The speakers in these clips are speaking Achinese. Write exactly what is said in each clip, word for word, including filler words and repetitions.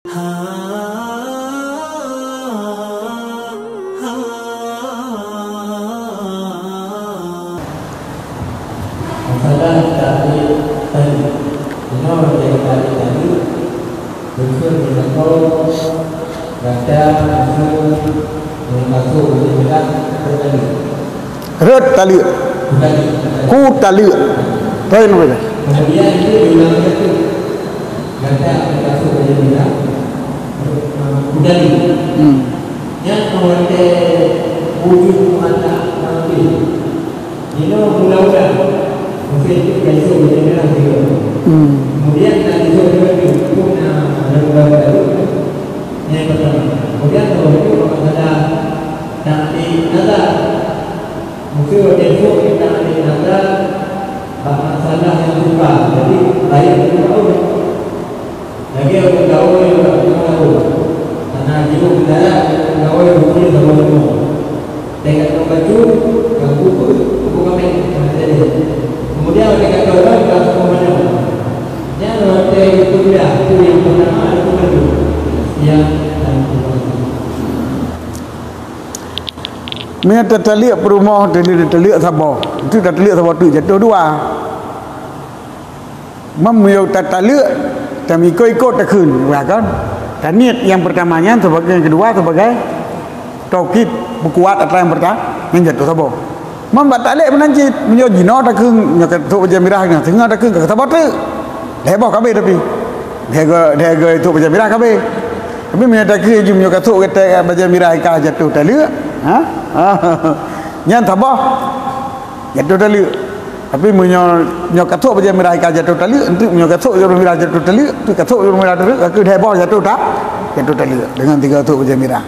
Masalah takbir tadi. Inoe nyang takbir tadi, beutôi meunyoe gata masuk, masuk bilang tadi. Rot taleuek. Ku taleuek. Lain beda. Kemudian itu diulang satu. Gata masuk bilang ku taleuek. Hmm. Nyan watèe wujud mata manusia. Inoe mula-mula, mungkin itu biasa mendengar juga. Hmm. Kemudian, na jijok juga tu, pun na ada beberapa kali. Yang pertama. Kemudian, kalau itu, kalau masalah taktik nazar. Mungkin waktu itu, kita ambil nazar, bak masalah yang suka. Jadi, baik itu tahu. Lagèe ureueng gawai bak teungoh laôt, hana jiôh meudarat ureueng gawai bukon saboh leumô. Watèe ka troh bacut, ka bukon, bukon kaméng, ka jadi. Keumudian watèe ka troh rot, ka saboh manyong. Nyan watèe kuliah, tu nyang peurtama, tu mandum. Siang dan puasa. Meunyoe tataleuek peurumoh, tataleuek, tataleuek saboh. Itu tataleuek saboh teuk, jatuh dua. Meunyoe tataleuek, tameuikot-ikot takheun, ya kan? Taniet nyang peurtama nyan sebagai, nyang keudua sebagai taukid, peukuat atra nyang peurtama, nyan jatuh saboh. Meunyoe bak taklek meunan cit, meunyoe jinoe takheun, nyoe ka trok bajèe mirah nyan, teungoh takheun ka saboh teuk. Lhèe boh ka abéh tapi. Lhèe go, lhèe go trok bajèe mirah ka abéh. Tapi meunyoe takheun jih meunyoe ka trok bajèe mirah ka jatuh taleuek, ha? Nyan saboh. Jatuh taleuek. Tapi meunyoe, nyoe ka trok bajèe mirah ka jatuh taleuek, enteuk meunyoe ka trok bajèe mirah jatuh taleuek, enteuk ka trok bajèe mirah taleuek, ka keuh lhèe boh jatuh ta-, jatuh taleuek deungon tiga trok bajèe mirah.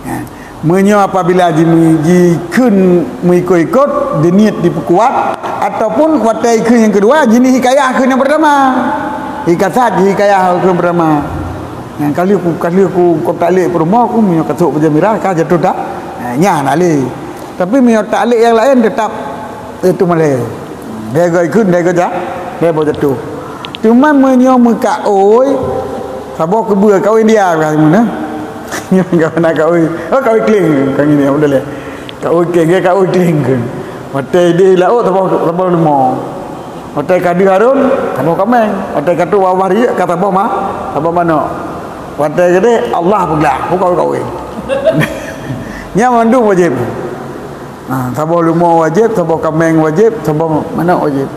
Ya. Meunyoe apabila ji-, jikheun meuikot-ikot, diniet dipeukuat, ataupun watèe jikheun nyang keudua, jini hikayah kheun nyang peurtama. Hikasat, hikayah kheun peurtama. Nyang ka lheueh ku, ka lheueh ku, ku taklek peurumoh ku, meunyoe ka trok bajèe mirah, ka jatuh ta-, ha, nyan alèh. Tapi meunyoe taklek nyang laén teutap, eh, itu malèe. Lhèe go ikheun, lhèe go ja-, lhèe boh jatuh. Cuma meunyoe meukaôi, saboh keubeue kaôi India ka meunan. Nyoe ka na kaôi, oh, kaôi kling, ka ngini, alhamdulillah. Kaôi kling, kaôi kling kheun. Watèe di laôt saboh, saboh leumô. Watèe ka deuh harôn, saboh kaméng. Watèe ka trok babah riyeuk, ka saboh ma-, saboh manok. Watèe keudéh, Allah peugah, buka kaôi. Nyan mandum wajéb. Ha, saboh leumô wajéb, saboh kaméng wajéb, saboh manok wajéb.